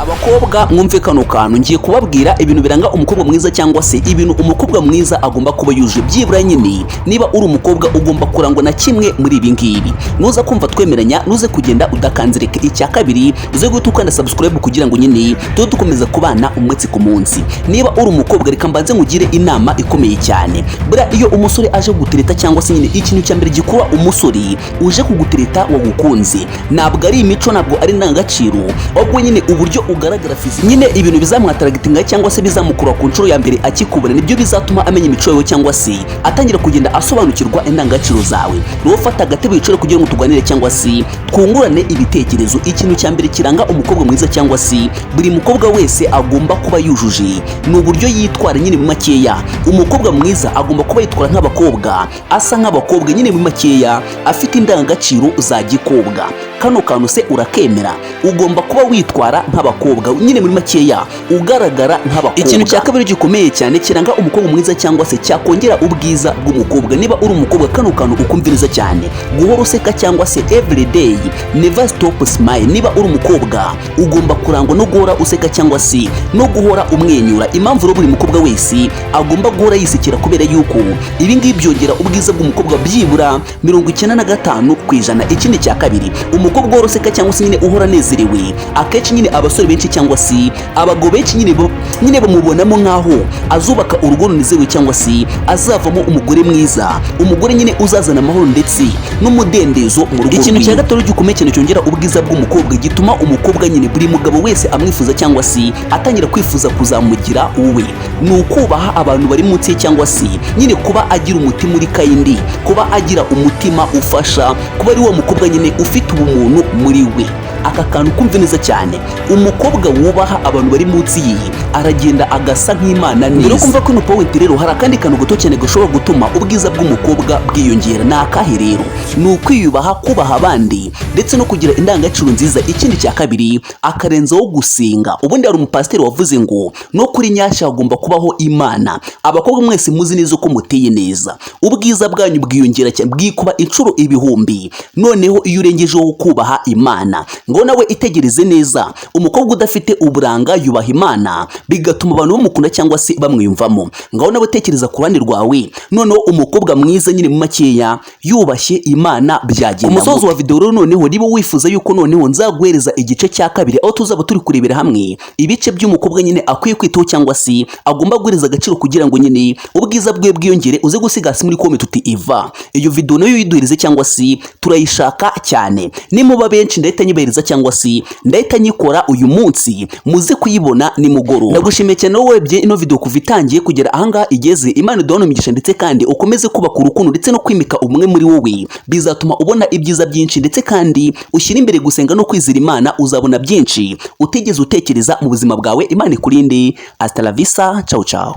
Abakobwa, mwumve kano kantu ngiye kubabwira, ibintu biranga umukobwa mwiza cyangwa se ibintu umukobwa mwiza agomba kuba yuje. Byibura nyine niba uri umukobwa, ugomba kurangwa na kimwe muri ibi ngibi. Nuza kumva twemeranya, nuze kugenda udakanze like. Icya kabiri, uze guhita ukanda subscribe kugira ngo nyine tube dukomeza kubana umunsi ku munsi. Niba uri umukobwa, reka mbanze nkugire inama ikomeye cyane. Buriya iyo umusore aje kugutereta, cyangwa se nyine ikintu cya mbere gikura umusore uje kugutereta wagukunze, ntabwo ari imico, ntabwo ari indangagaciro, ahubwo nyine uburyo ugaragara physique. Nyine ibintu bizamwattractinga cyangwa se bizamukura ku nshuro ya mbere akikubona, nibyo bizatuma amenya imico yawe cyangwa se atangira kugenda asobanukirwa indangagaciro zawe. Niwo fata agatebe wicare kugira ngo tuganire cyangwa se twungurane ibitekerezo. Ikintu cya mbere kiranga umukobwa mwiza cyangwa se buri mukobwa wese agomba kuba yujuje ni uburyo yitwara. Nyine mu makeya, umukobwa mwiza agomba kuba yitwara nk'abakobwa, asa nk'abakobwa, nyine mu makeya afite indangagaciro za gikobwa. Kano kantu se urakemera? Ugomba kuba witwara nk'abakobwa, nyine muri makeya ugaragara nk'abakobwa. Ikintu cya kabiri gikomeye cyane kiranga umukobwa mwiza cyangwa se cyakongera ubwiza bw'umukobwa, niba uri umukobwa kano kantu ukumva neza cyane, guhora useka cyangwa se everyday, never stop smile. Niba uri umukobwa, ugomba kurangwa no guhora useka cyangwa se no guhora umwenyura. Impamvu rero buri mukobwa wese agomba guhora yisekera, kubera yuko ibi ngibi byongera ubwiza bw'umukobwa byibura 95%. Ikindi cya kabiri, umukobwa uhora useka cyangwa se nyine uhora anezerewe, akenshi nyine abasore benshi cyangwa se abagabo benshi nyine bamubonamo nk'aho azubaka urugo runezerewe cyangwa se azavamo umugore mwiza, umugore nyine uzazana amahoro ndetse n'umudendezo mu rugo. Ikintu cya gatatu gikomeye cyane cyongera ubwiza bw'umukobwa, gituma umukobwa nyine buri mugabo wese amwifuza cyangwa se atangira kwifuza kuzamugira uwe, ni ukubaha abantu bari munsi ye cyangwa se nyine kuba agira umutima uri kind, kuba agira umutima ufasha, kuba ari wa mukobwa nyine ufite ubumuntu muri we. Aka kantu kumve neza cyane: umukobwa wubaha abantu bari munsi ye aragenda agasa nk'Imana neza. Mbere yo kumva ko ino point rero, hari akandi kantu gato cyane gashobora gutuma ubwiza bw'umukobwa bwiyongera. Ni akahe rero? Ni ukwiyubaha, kubaha abandi ndetse no kugira indangagaciro nziza. Ikindi cya kabiri, akarenzaho gusenga. Ubundi hari umupasiteri wavuze ngo no kuri nyashya hagomba kubaho Imana. Abakobwa mwese muzi neza ko muteye neza, ubwiza bwanyu bwiyongera cyane, bwikuba inshuro ibihumbi noneho iyo urengejeho kubaha Imana. Ngo nawe itegereze neza, umukobwa udafite uburanga yubaha Imana, bigatuma abantu bamukunda cyangwa se bamwiyumvamo. Ngaho nawe tekereza ku ruhande rwawe, noneho umukobwa mwiza nyine mu makeya yubashye Imana, byagenda? Umusozo wa video rero noneho, niba wifuza yuko noneho nzaguhereza igice cya kabiri aho tuzaba turi kurebera hamwe ibice by'umukobwa nyine akwiye kwitaho cyangwa se agomba guhereza agaciro kugira ngo nyine ubwiza bwe bwiyongere, uze gusiga hasi muri comment uti "Iva iyo video nayo uyiduhereze" cyangwa se "Turayishaka cyane". Nimuba benshi, ndahita nyibahereza cyangwa se ndahita nyikora uyu munsi, muze kuyibona nimugoroba. Ndagushimiye cyane wowe warebye ino video kuva itangiye kugera ahangaha igeze. Imana iduhane umugisha, ndetse kandi ukomeze kubaka urukundo ndetse no kwimika ubumwe muri wowe. Bizatuma ubona ibyiza byinshi, ndetse kandi ushyire imbere gusenga no kwizera Imana, uzabona byinshi utigeze utekereza mu buzima bwawe. Imana ikurinde. Hasta la vista, ciao ciao.